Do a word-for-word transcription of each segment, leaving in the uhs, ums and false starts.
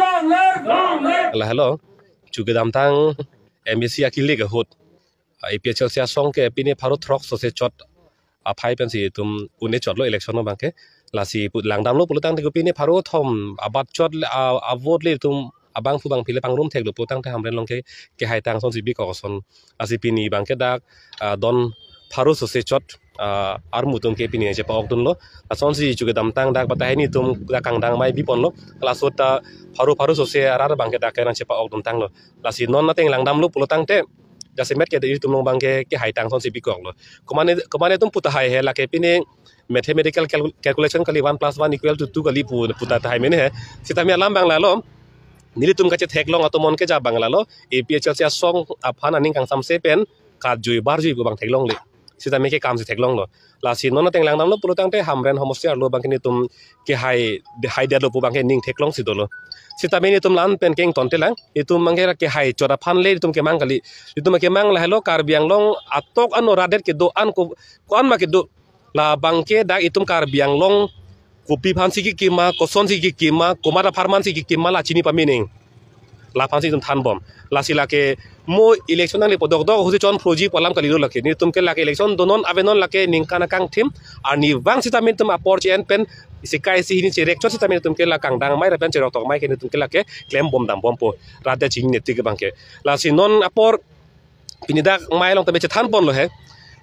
Long live! Long live! Lahelo, chu kedamtang M A C akilik ahut, A P H L C asong ke pini pharo throksi sose chot aphai pensi itum un-e chotlo election abangke. Lasi pu langdamlo pulotangte ke pini pharo thom abat chot le, a, a vote le itum abangphu bangphi le pangrum theklo pulotangte Hamren along ke kehai tang asonsi bikok ason. Lasi pini abangke dak, a, don pharo sose chot, a, armu atum ke pini chepa-okdunlo. Asonsi chu kedamtang dak batai nelitum dak kangdang amei biponlo. Laso ta pharo pharo sose arat abangke dak ke nangchepa-okdun tanglo. Lasi non ateng langdamlo pulotangte jasemet ke ilitum along abangke kehai tang asonsi bikoklo. Komane, komane atum pu tahai he lake pini mathematical cal-, calculation kali, one plus one equal to two kali pu, pu tahai mene he. Sitame alam abang lalo. Nelitum kachetheklong atomon ke ja abang lalo. A P H L C asong aphan aning kangsamse pen karjui barjui pu abang theklongle. Sitame ke kamsi theklonglo. Lasi non ateng langdamlo pulotangte Hamren homosti arlo abangke nelitum kehai, haidetlo pu abangke ning theklongsi dolo. Sitame nelitum la-an pen ke ingtonte lang. Itum abangke kehai chot aphan le itum kemang kali. Itum kemang lahelo Karbi Anglong atok ano rat det kedo-an ko, ko-an ma kedo. Labangke dak itum Karbi Anglong kopi aphansi kekim ma, kosonsi kekim ma, komat apharmansi kekim ma la chini pame nang. Laphansi itum thanbom. Lasi lake mo election nangle pu dokdok ahutsi chonphroji pu alam kalilo lake. Nelitum ke lake election donon avenon lake ningkan akangthim. Arnivang sitame itum apor che-en pen isi kai isi hini cherek chot sitame itum ke la kangdang amei ra pen cherok tok amei ke nelitum ke lake klembom dambompo. Rat det chini netik abangke. Lasi non apor pini dak amei along tame chethanponlo he.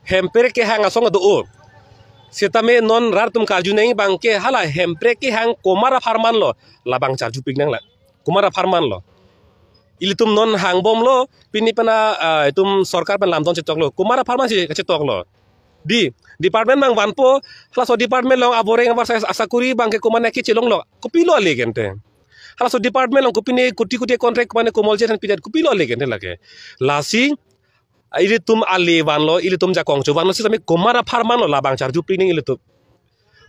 Hemprek kehang asong do-o. Sitame non rat atum karju nang abangke hala Hemprek kehang komat apharmanlo. Labang charjupik nang la. Komat apharmanlo. Ilitum non hangbomlo, pini pen a, ah, itum sorkar pen lamdon chetoklo. Komat apharmansi kachetoklo. Di, department abang vanpo, halaso department along aboreng abar asakuri abangke komat naki chelonglo. Kopilo ale kente. Halaso department along kopine koti koti contract komane komolje than pidet kopilo ale kente lake. Lasi, ilitum ale vanlo, ilitum jakong cho vanlo, sitame komat apharmanlo labang charjupik nang ilitum.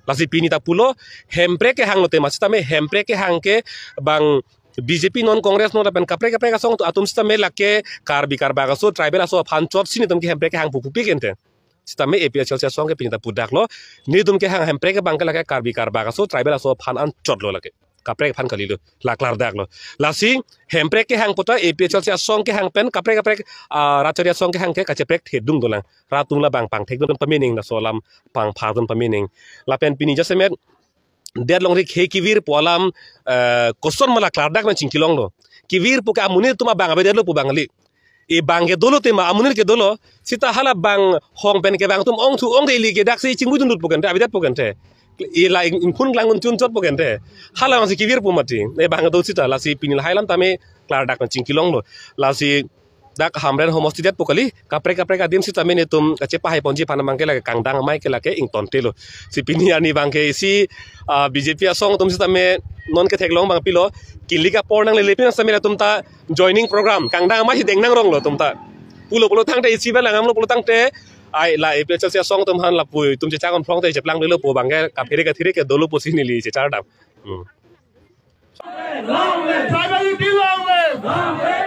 Lasi pini ta pulo, Hemprek kehang lote ma sitame Hemprek kehang ke bang B J P non Congress non lapen kaprek kaprek asong atum sitame lake Karbi Karbak aso tribal aso aphan chotsi nelitum ke Hemprek kehang pu pupi kente. Sitame A P H L C asong ke pini ta pudaklo, nelitum kehang Hemprek abangke lake Karbi Karbak aso tribal aso aphan anchotlo lake. Kaprek aphan kalilo, la klardaklo. Lasi Hemprek kehang puta A P H L C asong kehang pen kaprek kaprek, ah, rat chari asong kehang ke kacheprek thedung dolang. Rat atum labang pangthekdun pame nang laso alam pangphardun pame nang. Lapen pini jasemet det longri he kevir pu alam, eh, koson ma la klardak nangchingkilonglo. Kevir pu ke amonit atum abang avedetlo pu abang kali. Ebang ke dolo tema amonit ke dolo. Sita hala bang hong pen kevang atum ongthu ongde ili ke daksi chingbuidundut pu kente, avedetpo kente. Ila ing-, ingphun klang un chunchotpo kente. Hala abangsi kevir pu mati. Ebang ke dolo sita lasi pini lahai alam tame klardak nangchingkilonglo. Lasi dak Hamren homosti detpo kali, kaprek kaprek adim sitame nelitum kachepahaiponji aphan abangke lake kangdang amei ke lake ingtontelo. Si pini arni abangke isi, ah, B J P asong atum sitame non ketheklong abang pilo, kilik apor nanglele pin sitame latum ta joining program, kangdang amei si deng nangronglo atum ta. Pulo pulotangte isi ba langamlo pulotangte, ai la A P H L C asong atum aphan lapu itum chechak-on phlongte cheplanglelo pu abangke kaphere kathere ke dolo pusi neli chechardam. Hmm. Long live! Tribal unity, long live!